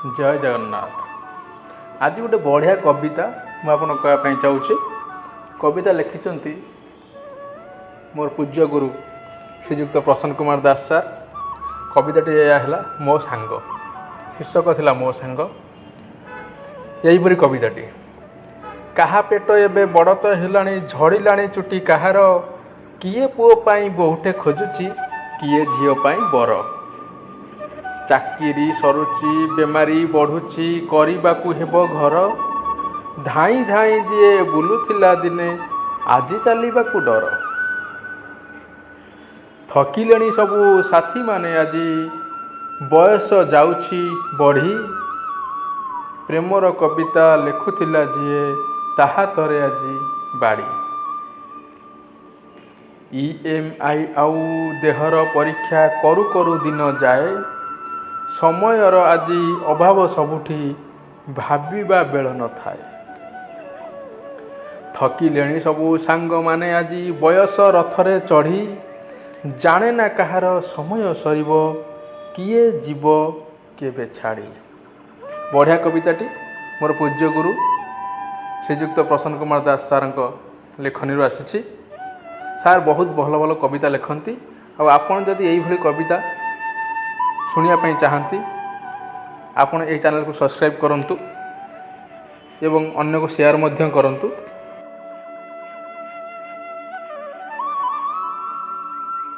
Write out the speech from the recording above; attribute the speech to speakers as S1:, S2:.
S1: ଜୟ ଜଗନ୍ନାଥ। ଆଜି ଗୋଟେ ବଢ଼ିଆ କବିତା ମୁଁ ଆପଣଙ୍କୁ କହିବା ପାଇଁ ଚାହୁଁଛି। କବିତା ଲେଖିଛନ୍ତି ମୋର ପୂଜ୍ୟ ଗୁରୁ ଶ୍ରୀଯୁକ୍ତ ପ୍ରସନ୍ନ କୁମାର ଦାସ ସାର୍। କବିତାଟି ଏଇଆ ହେଲା, ମୋ ସାଙ୍ଗ। ଶୀର୍ଷକ ଥିଲା ମୋ ସାଙ୍ଗ। ଏହିପରି କବିତାଟି। କାହା ପେଟ ଏବେ ବଡ଼ ତ ହେଲାଣି, ଝଡ଼ିଲାଣି ଚୁଟି କାହାର। କିଏ ପୁଅ ପାଇଁ ବୋହୂଟେ ଖୋଜୁଛି, କିଏ ଝିଅ ପାଇଁ ବର। ଚାକିରି ସରୁଛି, ବେମାରୀ ବଢ଼ୁଛି, କରିବାକୁ ହେବ ଘର। ଧାଇଁ ଧାଇଁ ଯିଏ ବୁଲୁଥିଲା ଦିନେ, ଆଜି ଚାଲିବାକୁ ଡର। ଥକିଲେଣି ସବୁ ସାଥୀମାନେ ଆଜି, ବୟସ ଯାଉଛି ବଢ଼ି। ପ୍ରେମର କବିତା ଲେଖୁଥିଲା ଯିଏ, ତା ହାତରେ ଆଜି ବାଡ଼ି। ଇଏମ୍ଆଇ ଆଉ ଦେହର ପରୀକ୍ଷା କରୁ କରୁ ଦିନ ଯାଏ। ସମୟର ଆଜି ଅଭାବ ସବୁଠି, ଭାବିବା ବେଳ ନଥାଏ। ଥକିଲେଣି ସବୁ ସାଙ୍ଗମାନେ ଆଜି ବୟସ ରଥରେ ଚଢ଼ି। ଜାଣେ ନା କାହାର ସମୟ ସରିବ, କିଏ ଯିବ କେବେ ଛାଡ଼ି। ବଢ଼ିଆ କବିତାଟି ମୋର ପୂଜ୍ୟ ଗୁରୁ ଶ୍ରୀଯୁକ୍ତ ପ୍ରସନ୍ନ କୁମାର ଦାସ ସାର୍ଙ୍କ ଲେଖନୀରୁ ଆସିଛି। ସାର୍ ବହୁତ ଭଲ ଭଲ କବିତା ଲେଖନ୍ତି। ଆଉ ଆପଣ ଯଦି ଏଇଭଳି କବିତା ଶୁଣିବା ପାଇଁ ଚାହାନ୍ତି, ଆପଣ ଏଇ ଚ୍ୟାନେଲକୁ ସବସ୍କ୍ରାଇବ୍ କରନ୍ତୁ ଏବଂ ଅନ୍ୟକୁ ସେୟାର ମଧ୍ୟ କରନ୍ତୁ।